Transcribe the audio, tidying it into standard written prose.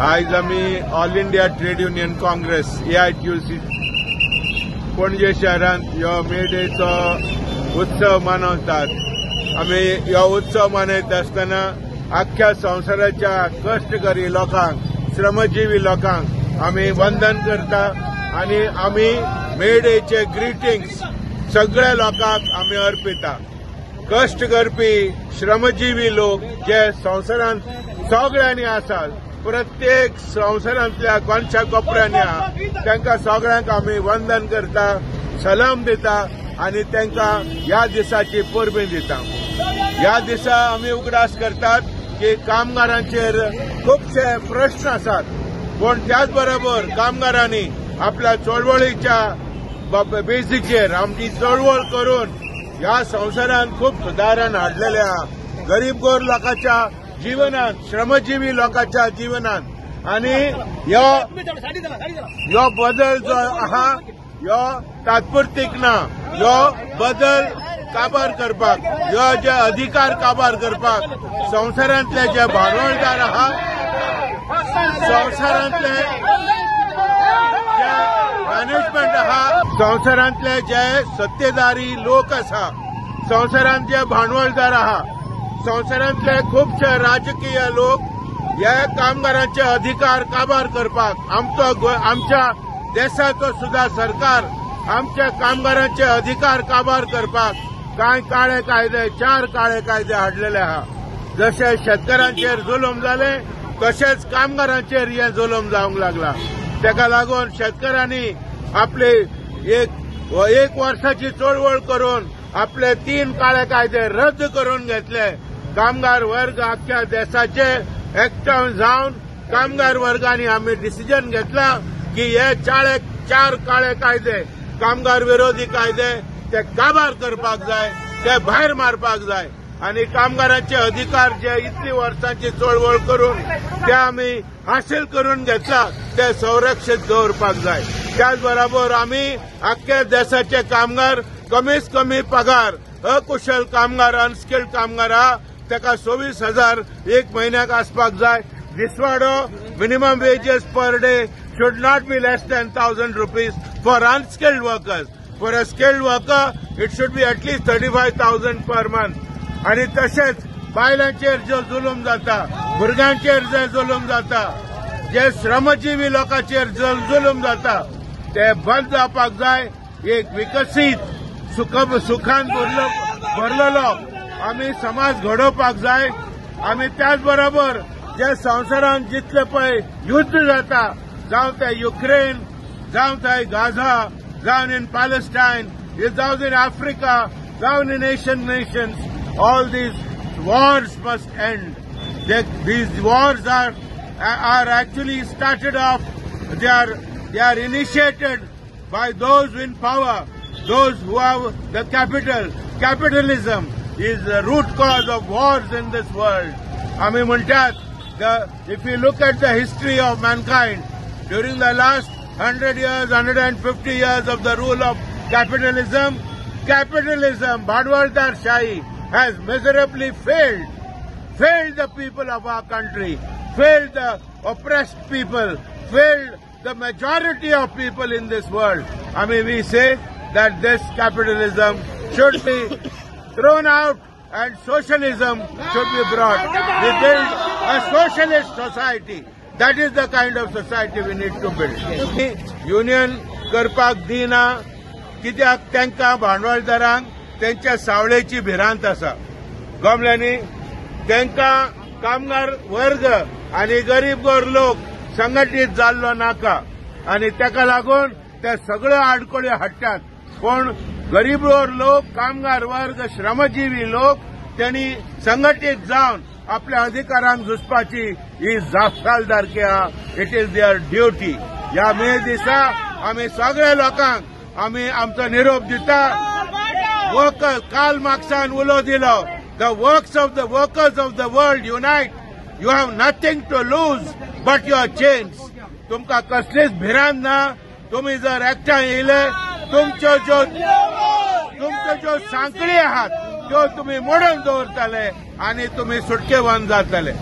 आयज आमी All India Trade Union Congress AITUC Panaji शहरांत ह्यो मे डेचो उत्सव मनयतात. आमी ह्यो उत्सव मनयता आसतना आख्ख्या संवसाराच्या कश्टकरी लोकांक, श्रमजीवी लोकांक आमी वंदन करता आनी आमी मे डेचे ग्रिटिंग्स सगळ्या लोकांक आमी अर्पिता. कश्ट करपी श्रमजीवी लोक जे संवसारांत सगळ्यांनी आसात, प्रत्येक संवसारांतल्या कोनशा कोपऱ्यांनी आहा, तांकां सगळ्यांक आमी वंदन करता, सलाम दिता आनी तांकां ह्या दिसाची परबी दिता. ह्या दिसा आमी उगडास करतात की कामगारांचेर खुबशे प्रश्न आसात, पूण त्याच बरोबर कामगारांनी आपल्या चळवळीच्या बेजीचेर आमची चळवळ करून ह्या संवसारांत खूब सुदारण हाडलेले आहा. गरीब गोर लोकांच्या जीवनात, श्रमजीवी लोकांच्या जीवनात आनी ह्यो बदल जो आहा ह्यो तात्पुरतीक ना, ह्यो बदल काबार करपाक, ह्यो जे अधिकार काबार करपाक संवसारांतले जे भांडवलदार आहा, संवसारांतले जे मॅनेजमेंट आहा, संवसारांतले जे सत्तेदारी लोक आसा, संवसारांत जे भांडवलदार आहा, संवसारांतले खुबशे राजकीय लोक हे कामगारांचे अधिकार काबार करपाक, आमचो आमच्या देशाचो सुद्धा सरकार आमच्या कामगारांचे अधिकार काबार करपाक कांय काळे कायदे, 4 काळे कायदे हाडलेले आहा. जशे शेतकारांचेर जुलूम जाले तशेंच कामगारांचेर हे जुलूम जावंक लागला. ताका लागून शेतकारांनी आपले एक वर्साची चळवळ करून आपले 3 काळे कायदे रद्द करून घेतले. कामगार वर्ग आख्ख्या देशाचे एकठांय जावन कामगार वर्गांनी आमी डिसिजन घेतला की हे 4 काळे कायदे, कामगार विरोधी कायदे ते काबार करपाक जाय, ते भायर मारपाक जाय आनी कामगारांचे अधिकार जे इतली वर्सांची चळवळ करून ते आमी हासील करून घेतला ते संरक्षीत दवरपाक जाय. त्याच बरोबर आमी आख्ख्या देशाचे कामगार कमीत कमी पगार, अकुशल कामगार, अनस्किल्ड कामगार आहा ताका 24,000 एक म्हयन्याक आसपाक जाय. दिसवाडो minimum wages per day should not be less than 1,000 rupees for unskilled workers. For a skilled worker it should be at least 35,000 per month. आनी तशेंच बायलांचेर जो जुलूम जाता, भुरग्यांचेर जे जुलूम जाता, जे श्रमजीवी लोकांचेर जुलूम जाता ते बंद जावपाक जाय. एक विकसीत सुखान भरलेलो आमी समाज घडोवपाक जाय. आमी त्याच बरोबर जे संवसारांत जितले पळय युद्ध जाता, जावं ते युक्रेन, जावं ते गाझा, जावं इन पॅलेस्टायन, जावं इन आफ्रिका, जावं in Asian nations, all these wars must end. These wars are actually started off, they are initiated by those in power, those who have the capital. Capitalism is the root cause of wars in this world. I mean, if you look at the history of mankind, during the last 100 years, 150 years of the rule of capitalism, Bhandwaldar Shahi has miserably failed the people of our country, failed the oppressed people, failed the majority of people in this world. I mean, we say that this capitalism should be thrown out and socialism should be brought. We build a socialist society. That is the kind of society we need to build. Union करपाक दिना कित्याक तांकां भांडवलदारांक तेंच्या सावळेची भिरांत आसा. गमल्यांनी तांकां कामगार वर्ग आनी गरीब गोर लोक संघटीत जाल्लो नाका आनी ताका लागून ते सगळ्यो आडखळी हाडटात. पूण गरीब गोर लोक, कामगार वर्ग, श्रमजीवी लोक त्यांनी संघटीत जावन आपल्या अधिकारांक झुजपाची ही जापसालदारकी आहा. It is their duty. ह्या मे दिसा आमी सगळ्या लोकांक आमी आमचो निरोप दिता. वर्कर्स, कार्ल मार्क्सान उलो दिलो, the works of the workers of the world unite, you have nothing to lose but your chains. तुमकां कसलीच भिरांत ना. तुमी जर एकठांय येयले तुमच्यो ज्यो सांकळी आहात त्यो तुमी मोडून दवरतले आनी तुमी सुटकेवन जातले.